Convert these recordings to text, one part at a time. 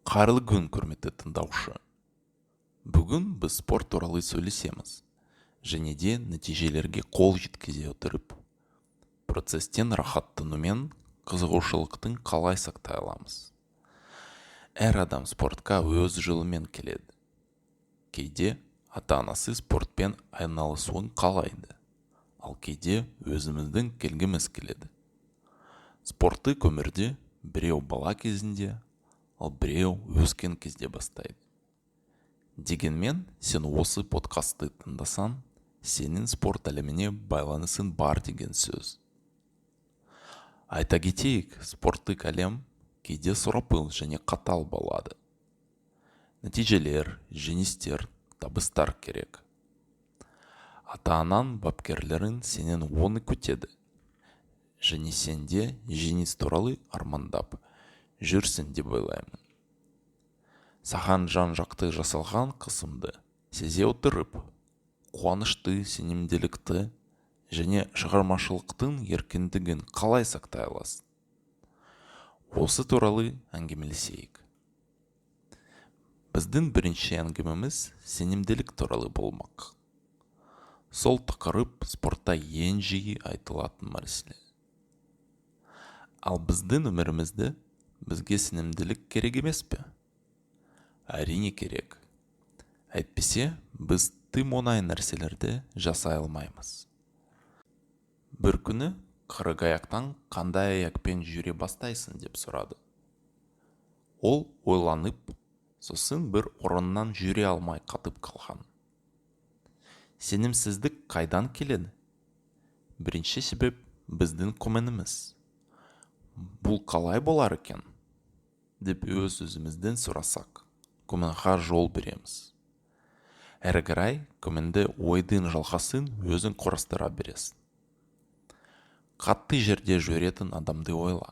Қайырлы күн, құрметті тыңдаушы! Бүгін біз спорт туралы сөйлесеміз және де нәтижелерге қол жеткізе отырып, процесстен рахаттану мен қызығушылықтың қалай сақтай аламыз. Әр адам спортқа өз жолымен келеді. Кейде ата-анасы спортпен айналысуын қалайды, ал кейде өзіміздің келгіміз келеді. Спорттық өмірде біреу бала кезінде, ал біреу өскен кезде бастайды. Дегенмен сен осы подкастты тыңдасаң, сенің спорт әлеміне байланысың бар деген сөз. Айта кетейік, спорттық әлем кейде сұрапыл және қатал болады. Нәтижелер, жеңістер, табыстар керек. Ата-анаң, бапкерлерің сенен оны күтеді. Және сен де жеңіс туралы армандап жүрсің деп ойлаймын. Саған жан-жақты жасалған қысымды сезе отырып, қуанышты, сенімділікті және шығармашылықтың еркіндігін қалай сақтай аласың? Осы туралы әңгімелесейік. Біздің бірінші әңгімеміз сенімділік туралы болмақ. Сол тақырып спортта ең жиі айтылатын мәселе. Ал біздің өмірімізде бізге сенімділік керек емес пе? Әрине, керек. Әйтпесе біз тым оңай нәрселерді жасай алмаймыз. Бір күні қырық аяқтан қандай аяқпен жүре бастайсың деп сұрады. Ол ойланып, сосын бір орыннан жүре алмай қатып қалған. Сенімсіздік қайдан келеді? Бірінші себеп – біздің күмәніміз. Бұл қалай болар екен деп өз өзімізден сұрасақ, күмәнға жол береміз. Әрі қарай күмәнді ойдың жалғасын өзің құрастыра бересің. Қатты жерде жүретін адамды ойла.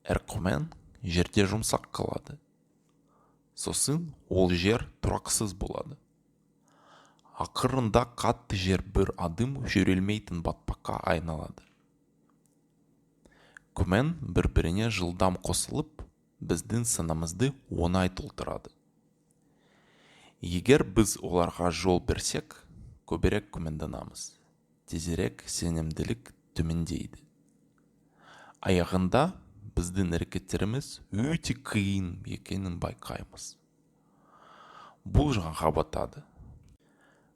Әр күмән жерде жұмсақ қалады. Сосын ол жер тұрақсыз болады. Ақырында қатты жер бір адым жүрілмейтін батпаққа айналады. Күмән бір-біріне жылдам қосылып, біздің санамызды оңай толтырады. Егер біз оларға жол берсек, көбірек күмәнданамыз, тезірек сенімділік төмендейді. Аяғында біздің әрекеттеріміз өте қиын екенін байқаймыз. Бұл жанға батады.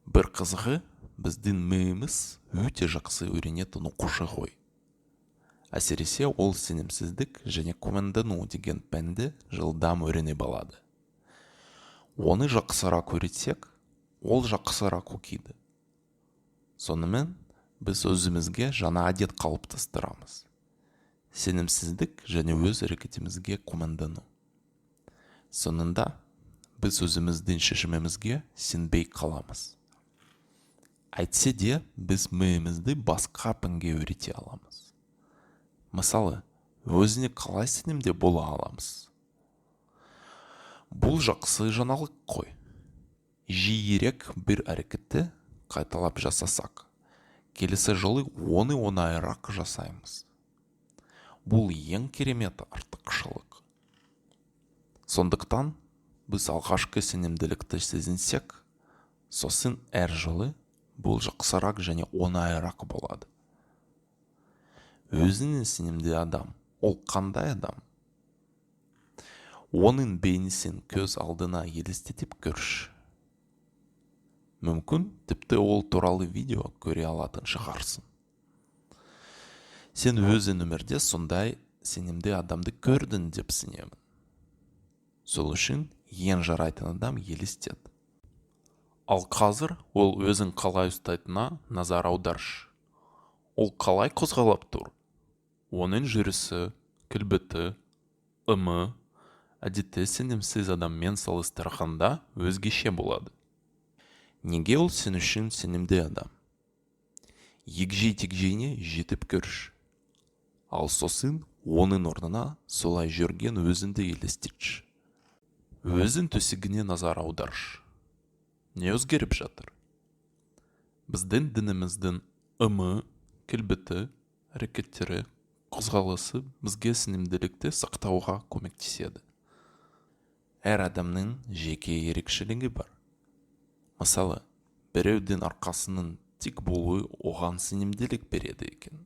Бір қызығы, біздің миымыз өте жақсы үйренетін оқушы ғой. Әсіресе ол сенімсіздік және күмәндану деген пәнді жылдам үйреніп алады. Оны жақсырақ үйретсек, ол жақсырақ оқиды. Сонымен біз өзімізге жаңа әдет қалыптастырамыз: сенімсіздік және өз әрекетімізге күмәндану. Соңында біз өзіміздің шешімімізге сенбей қаламыз. Әйтсе де біз миымызды басқа пәнге үйрете аламыз. Мысалы, өзіне қалай сенімді бола аламыз? Бұл жақсы жаңалық қой. Жиірек бір әрекетті қайталап жасасақ, келесі жолы оны оңайырақ жасаймыз. Бұл ең керемет артықшылық. Сондықтан біз алғашқы сенімділікті сезінсек, сосын әр жолы бұл жақсырақ және оңайырақ болады. Өзіне сенімді адам ол қандай адам? Оның бейнесін көз алдына елестетіп көрші. Мүмкін, тіпті ол туралы видео көре алатын шығарсың. Сен өзің өмірде сондай сенімді адамды көрдің деп сенемін. Сол үшін ең жарайтын адам елестет. Ал қазір ол өзін қалай ұстайтынына назар аударшы. Ол қалай қозғалып тұр? Оның жүрісі, келбеті, ымы әдетте сенімсіз адаммен салыстырғанда өзгеше болады. Неге ол сен үшін сенімді адам? Егжей тегжейіне жетіп көрші. Ал сосын оның орнына солай жүрген өзіңді елестетші. Өзің төсегіне назар аударшы. Не өзгеріп жатыр? Біздің денеміздің ымы, келбеті, әрекеттері, қозғалысы бізге сенімділікті сақтауға көмектеседі. Әр адамның жеке ерекшелігі бар. Мысалы, біреудің арқасының тік болуы оған сенімділік береді екен.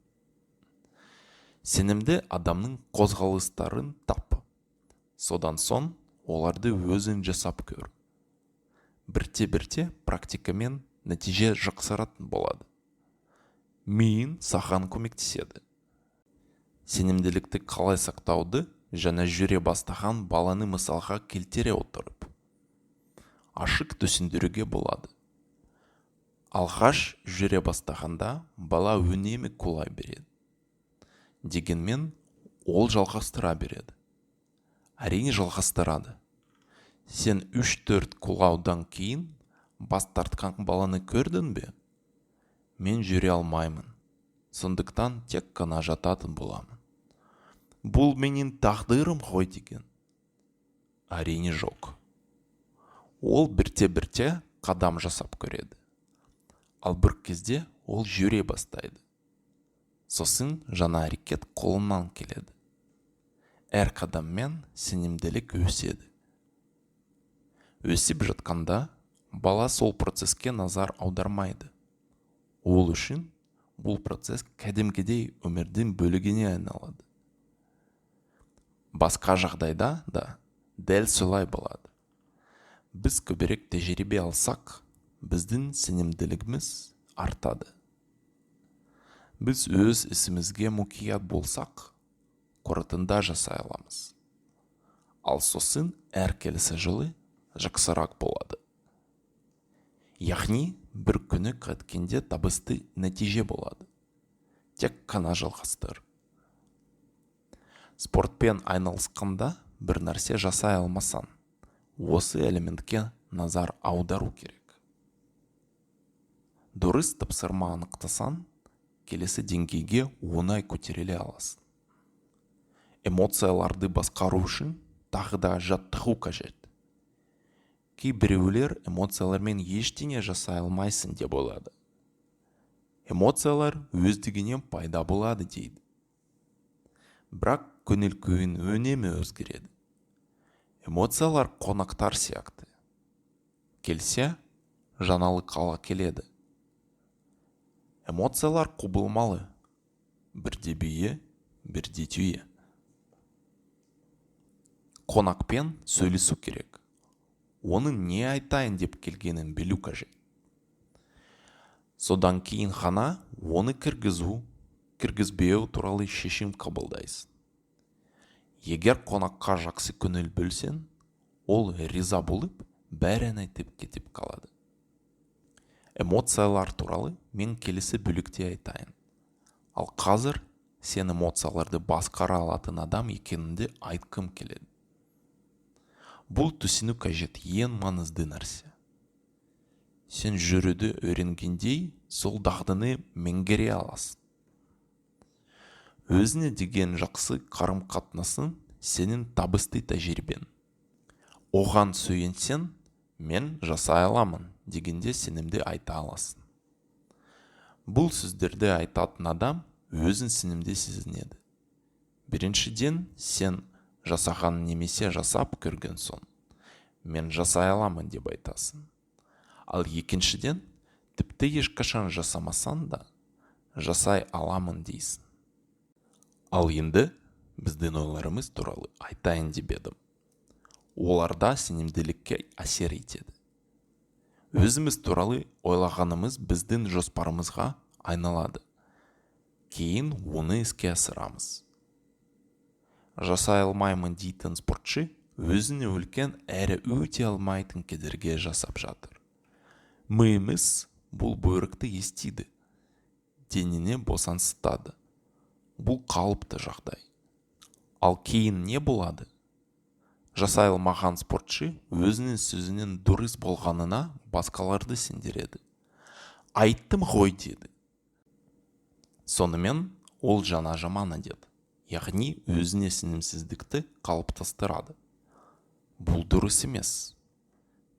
Сенімді адамның қозғалыстарын тап. Содан соң оларды өзің жасап көр. Бірте-бірте практикамен нәтиже жақсаратын болады. Миың саған көмектеседі. Сенімділікті қалай сақтауды жаңа жүре бастаған баланы мысалға келтіре отырып, ашық түсіндіруге болады. Алғаш жүре бастағанда бала үнемі құлай береді. Дегенмен ол жалғастыра береді. Әрине, жалғастырады. Сен 3-4 құлаудан кейін бас тартқан баланы көрдің бе? «Мен жүре алмаймын, сондықтан тек қана жататын боламын. Бұл менің тағдырым ғой» деген. Әрине, жоқ. Ол бірте-бірте қадам жасап көреді. Ал бір кезде ол жүре бастайды. Сосын жаңа әрекет қолынан келеді. Әр қадаммен сенімділік өседі. Өсіп жатқанда бала сол процеске назар аудармайды. Ол үшін бұл процесс кәдімгідей өмірдің бөлігіне айналады. Басқа жағдайда да дәл солай болады. Біз көбірек тәжірибе алсақ, біздің сенімділігіміз артады. Біз өз ісімізге мұқият болсақ, қорытынды жасай аламыз. Ал сосын әр келесі жылы жақсырақ болады. Яғни бір күні қайткенде табысты нәтиже болады. Тек қана жалғастыр. Спортпен айналысқанда бір нәрсе жасай алмасаң, осы элементке назар аудару керек. Дұрыс тапсырма анықтасаң, келесі деңгейге оңай көтеріле аласың. Эмоцияларды басқару үшін тағы да жаттығу қажет. Кейбіреулер эмоциялармен ештеңе жасай алмайсың деп ойлады. Эмоциялар өздігінен пайда болады дейді. Бірақ көңіл күйің үнемі өзгереді. Эмоциялар қонақтар сияқты. Келсе, жаңалық ала келеді. Эмоциялар құбылмалы. Бірде бие, бірде түйе. Қонақпен сөйлесу керек. Оның не айтайын деп келгенін білу қажет. Содан кейін ғана оны кіргізу, кіргізбеу туралы шешім қабылдайсың. Егер қонаққа жақсы көңіл бөлсең, ол риза болып, бәрін айтып кетіп қалады. Эмоциялар туралы мен келесі бөлікте айтайын. Ал қазір сен эмоцияларды басқара алатын адам екеніңді айтқым келеді. Бұл түсіну қажет ең маңызды нәрсе. Сен жүруді үйренгендей, сол дағдыны меңгере аласың. Өзіңе деген жақсы қарым-қатынасың сенің табысты тәжірибең. Оған сүйенсең, «мен жасай аламын» дегенде сенімді айта аласың. Бұл сөздерді айтатын адам өзін сенімді сезінеді. Біріншіден, сен жасаған немесе жасап көрген соң, «мен жасай аламын» деп айтасың. Ал екіншіден, тіпті ешқашан жасамасаң да, жасай аламын дейсің. Ал енді біздің ойларымыз туралы айтайын деп едім. Олар да сенімділікке әсер етеді. Өзіміз туралы ойлағанымыз біздің жоспарымызға айналады. Кейін оны іске асырамыз. Жасай алмаймын дейтін спортшы өзіне үлкен әрі өте алмайтын кедергі жасап жатыр. Миымыз бұл бұйрықты естиді, денені босаңсытады. Бұл қалыпты жағдай. Ал кейін не болады? Жасай алмаған спортшы өзінің сөзінің дұрыс болғанына басқаларды сендіреді. «Айттым ғой» деді. Сонымен ол жаңа жаман әдет, яғни өзіне сенімсіздікті қалыптастырады. Бұл дұрыс емес.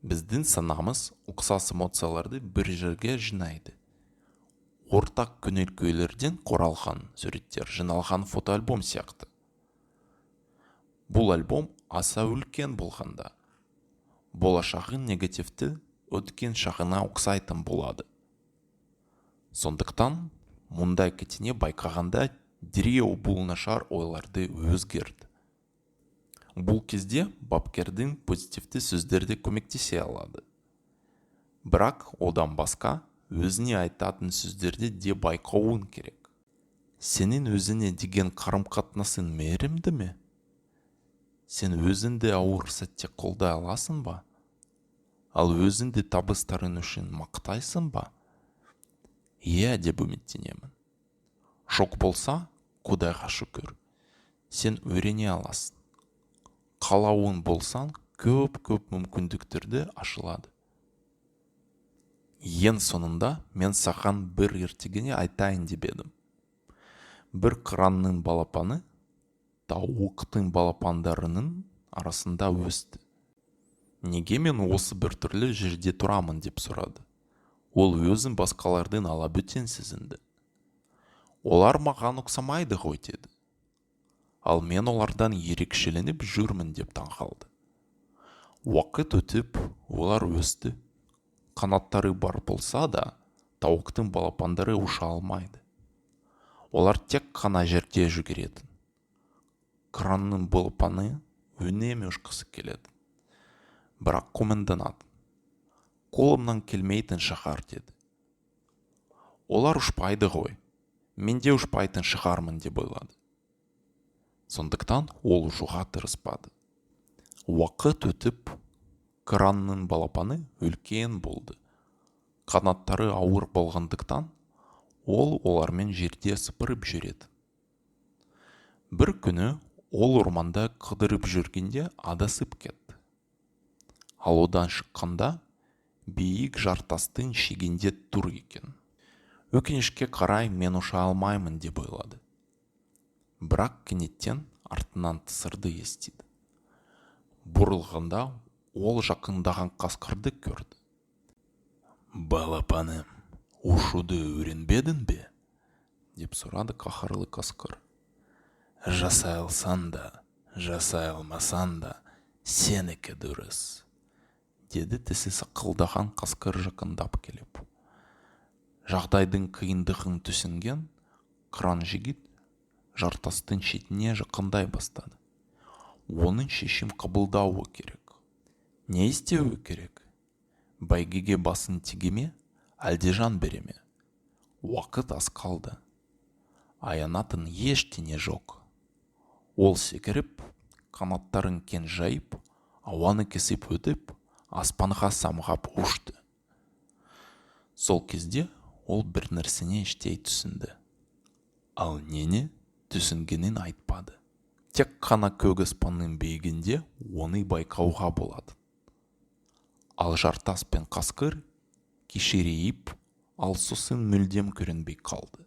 Біздің санамыз ұқсас эмоцияларды бір жерге жинайды. Ортақ көңіл күйлерден құралған суреттер жиналған фотоальбом сияқты. Бұл альбом аса үлкен болғанда, Болашағың негативті өткен шағына ұқсайтын болады. Сондықтан мұндай қатені байқағанда, дереу бұл нашар ойларды өзгерт. Бұл кезде бапкердің позитивті сөздері көмектесе алады. Бірақ одан басқа өзіңе айтатын сөздерді де байқауың керек. Сенің өзіңе деген қарым-қатынасың мейірімді ме? Сен өзіңді ауыр сәтте қолдай аласың ба? Ал өзіңді табыстарың үшін мақтайсың ба? Иә деп үміттенемін. Жоқ болса, Құдайға шүкір, сен үйрене аласың. Қалауың болсаң, көп-көп мүмкіндіктерді ашылады. Ең соңында мен саған бір ертегіні айтайын деп едім. Бір қыранның балапаны тауықтың балапандарының арасында өсті. Неге мен осы біртүрлі жерде тұрамын, деп сұрады. Ол өзін басқалардан алабөтен сезінді. Олар маған ұқсамайды ғой, деді. Ал мен олардан ерекшеленіп жүрмін деп таңқалды. Уақыт өтіп, олар өсті. Қанаттары бар болса да, тауықтың балапандары ұша алмайды. Олар тек қана жерде жүгіретін. Қыранның балапаны үнемі ұшқысы келеді. Бірақ күмәнданатын. Қолымнан келмейтін шығар, деді. Олар ұшпайды ғой, мен де ұшпайтын шығармын, деп ойлады. Сондықтан ол ұшуға тырыспады. Уақыт өтіп, қыранның балапаны үлкен болды. Қанаттары ауыр болғандықтан, ол олармен жерде сыпырып жүреді. Бір күні ол орманда қыдырып жүргенде адасып кетті. Ал одан шыққанда биік жартастың шегінде тұр екен. Өкінішке қарай, мен ұша алмаймын, деп ойлады. Бірақ кенеттен артынан тысырды естиді. Бұрылғанда ол жақындаған қасқырды көрді. Балапаным, ұшуды үйренбедің бе? Деп сұрады қаһарлы қасқыр. Жасай алсаң да, жасай алмасаң да, сенікі дұрыс, деді тісі сақылдаған қасқыр жақындап келіп. Жағдайдың қиындығын түсінген қыран жігіт жартастың шетіне жақындай бастады. Оның шешім қабылдауы керек. Не істеуі керек? Бәйгеге басын тіге ме, әлде жан бере ме? Уақыт аз қалды. Аянатын ештеңе жоқ. Ол секіріп, қанаттарын кең жайып, ауаны кесіп өтіп, аспанға самғап ұшты. Сол кезде ол бір нәрсені іштей түсінді. Ал нені түсінгенін айтпады. Тек қана көк аспанның биігінде оны байқауға болады. Ал жартас пен қасқыр кішірейіп, ал сосын мүлдем көрінбей қалды.